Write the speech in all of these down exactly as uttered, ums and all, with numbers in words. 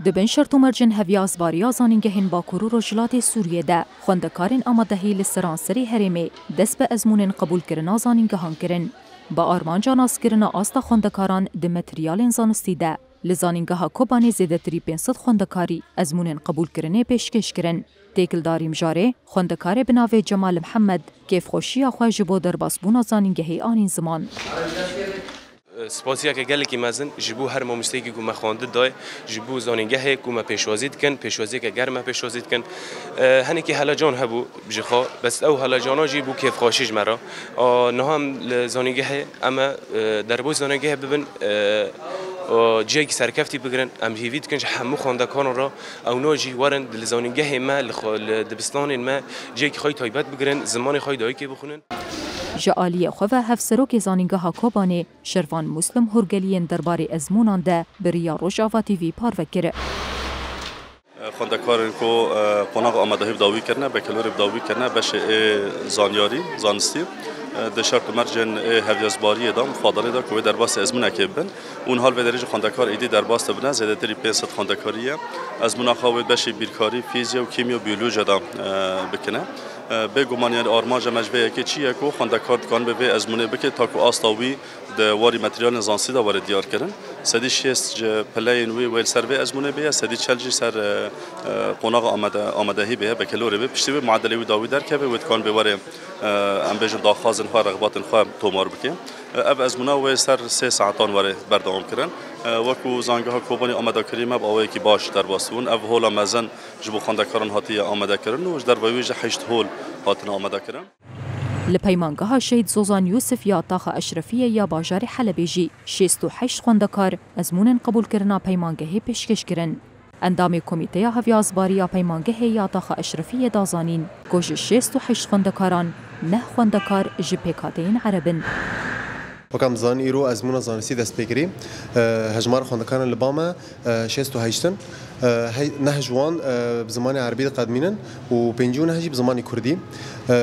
Di bin şert û mercên heviyazbariya zanîngehên Bakur û Rojhilatê Sûriyê de xwendekarên amadehî li seranserê herêmê dest bi ezmûnên qebûlkirina zanîngehan kirin. Bi armanca naskirina asta xwendekaran di materyalên zanistî de, li Zanîngeha Kobanê zêdetirî pênc sed xwendekarî ezmûnên qebûlkirinê pêşkêş kirin. Têkildarî mijarê, xwendekarê bi navê Cemal Mihemed kêfxweşiya xwe ji bo derbasbûna zanîngehê anîn ziman. Spasiyeke gelekî mezin ji bo her mamosteyekî ku me xwendin dayê, ji bo zanîngehê ku me pêşwazî dikin, pêşwaziyeke germ me pêşwazî dikin. E, hinekî helecan hebû ji xwe, bes ew helecana jî bû kêfxweşî ji me re. A, niha em li zanîngehê em ê, e, derbas zanîngehê bibin, e, a, cihekî serkeftî bigirin. Em hêvî dikin ji hemû xwendekaran re, ewna jî werin li zanîngehê me, li xwe, li dibistanên me cihekî xwe yî taybet bigirin, zimanê xwe yî dayikê bixwînin. Ji aliyê xwe ve Hevserokê Zanîngeha Kobanê Şervan Muslim hûrgeliyên derbarê ezmûnan de bi riya Rojava T V parve kir. Xwendekarên ku, e, qonaxa amadehî bi dawî kirine, bekelorê bi dawî kirine, beşê ê zanyarî, zanistî, e, di şert û mercên ê heviyazbariyê de, mifadanê de ku wê derbasî ezmûnekê bibin. Û niha li vê derê jî xwendekar êdî derbas dibine, zêdetirî pênc sed xwendekarî ye. Ezmûna xwe wê beşê bîrkarî, fîzya û kîmya û biyolojiya de, e, bikine. E, bêguman, yanî armanca me ji vê yekê çi ye ku xwendekar dikanibe vê ezmûnê bike, ta ku asta wî di warî materyalên zansî de were diyar kirin. Sedî şêst ji pileyên wî wê li ser vê ezmûnê bê ye, sedî çel jî ser, e, e, qonaxa amade-, amadehî bê ye, bekelorê bê. Piştî wê muedelê wî dawî derkeve, wê dikanibe were, e, em bêjin daxwazên xwe, rexbatên xwe tomar bike. E, ev ezmûna wê ser sê saetan were berdewam kirin. E, wekî Zanîngeha Kobanê amadekirî me bi awayekî baş derbas bûn. Ev hola mezin ji bo xwendekaran hatiye amadekirin û ji derve wî jî heşt hol hatine amadekirin. Li Peymangeha Şehîd Zozan Yûsif ya Taxa Eşrefiyê ya bajarê Helebê jî şêst û heşt xwendekar ezmûnên qebûlkirina peymangehê pêşkêş kirin. Endamê Komîteya Heviyazbariya Peymangehê ya Taxa Eşrefiyê da zanîn ku ji şêst û heşt xwendekaran neh xwendekar ji pêkhateyên Ereb in. Wek em dizanin, îro ezmûna zanistî dest pê kirî. E, hejmara xwendekaran li ba me, e, şêst û heşt in. E, hey-, neh ji wan, e, bi zimanê erebî diqedimînin û pêncî û neh jî bi zimanê kurdî. E,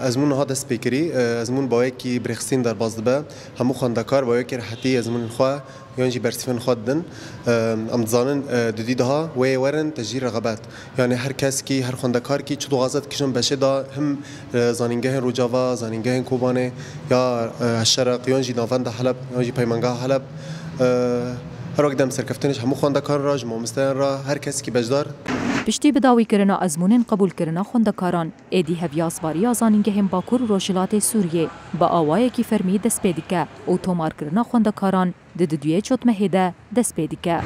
ezmûn niha dest pê kirî. E, ezmûn bi awayekî birêxistin derbas dibe. Hemû xwendekar bi awayekî rehetî ezmûnên xwe yan jî bersîfên xwe didin. E, em dizanin, e, didî daha wê werin tecrî rexebet. Yanî her kesekî, her xwendekarkî çi dixwaze dikişin beşê da him, e, zanîngehên Rojava, zanîngehên Kobanê ya, e, Şerq, yan jî navenda Heleb, yan jî Peymangeha Heleb. E, her wek dem serkeftinê ji hemû xwendekaran re, ji mamosteyan re, her kesekî beşdar. Piştî bidawîkirina ezmûnên qebûlkirina xwendekaran, êdî heviyazbariya zanîngehên Bakur û Rojhilatê Sûriyê bi awayekî fermî dest pê dike û tomarkirina xwendekaran di duduyê çotmehê de dest pê dike.